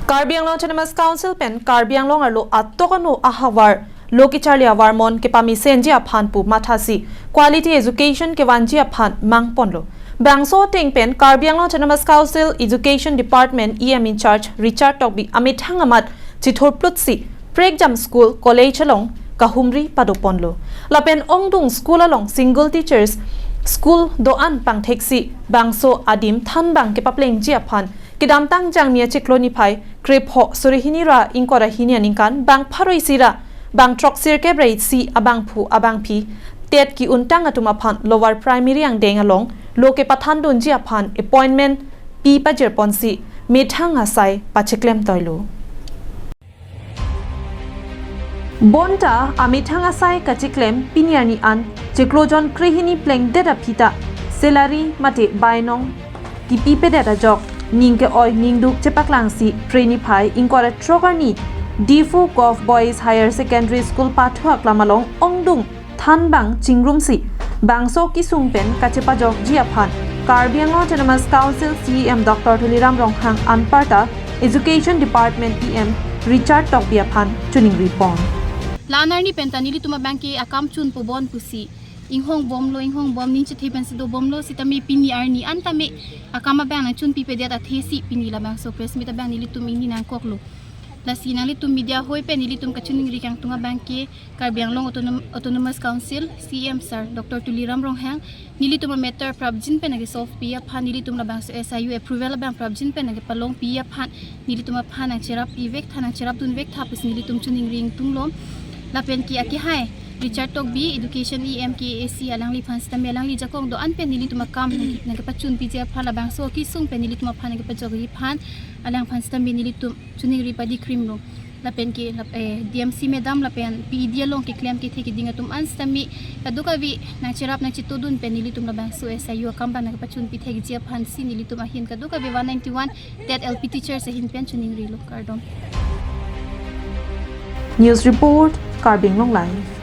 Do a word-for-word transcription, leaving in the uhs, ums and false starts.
Karbi Anglong Autonomous Council pen Karbi Anglong arlo atok ano ahavar lo kecharli avarmon kepamesenji aphan pu mathasi quality education kevanji aphan mangponlo. Bangso ateng pen Karbi Anglong Autonomous Council Education Department E M in charge Richard Tokbi amethang amat chithurplutsi prekjam school college along kahumri padoponlo. Lapen ongdung school along single teachers school do-an pangtheksi bangso adim thanbang kepaplengji aphan kedamtang Jangmi achiklo niphai krepho suri hini ra ingkoi ra hini aningkan bang pharo isi ra bang throksirkep ra isi abangphu abangphi TET ki-untang atum aphan lower primary angdeng along lo kepathandunji aphan appointment pi pajirponsi methang asai pachiklem toilo. Bonta amethang asai kachiklem pini arni an chiklo jon krehini plengdet aphi ta salary mate bainong kipipedet ajok ning ke-oi ningduk chepaklangsi Phre niphai ingkoi ra throk arni Diphu Govt Boys Higher Secondary School pathu aklam along ongdung thanbang chingrumsi bangso kesung pen kachepajokji aphan Karbi Anglong Autonomous Council C E M Doctor Tuliram Ronghang anparta Education Department E M Richard Tokbi aphan choningripon. La-an arni pen ta nelitum abang ke akam chunpo bon pusi inghongbomlo, inghongbom ning chethe pensi dobomlo, sitame pini arni an tame akam abang nangchunpipedet athesi pini labangso press meet abang nelitum ingni nangkoklo. Lasi nanglitum media hoi pen nelitum kachiningri kangtung abang ke Karbi Anglong Autonom-, Autonomous Council C E M Sir Doctor Tuliram Ronghang nelitum amatter prapjin pen nangkesolve pi aphan, nelitum labangso S I U approval abang prapjin pen nangkepalong pi aphan nelitum aphan nangcherap ivek tha, nangcherapdun vek tha pusi nelitum chiningri ingtunglo. Lapen ke akehai Richard Tokbi, Education E M K A C, alangliphan sitame alangli jakong do-an pen nelitum akam nangke-, nangkepachunpiji aphan labangso kesung pen nelitum aphan nangkepajokji aphan alangphan sitame nelitum chiningri padikrimlo. Lapen ke lap-, eh, D M C madam lapen P E D along keklem kethe keding atum an sitame kadokave nangcherap nangchetodun pen nelitum labangso S I U akam abang nangkepachunpi thekji aphansi nelitum ahin kadokave one ninety-one TET L P teachers ahin pen chiningrilo. Kardom. News report, Karbi Anglong Live.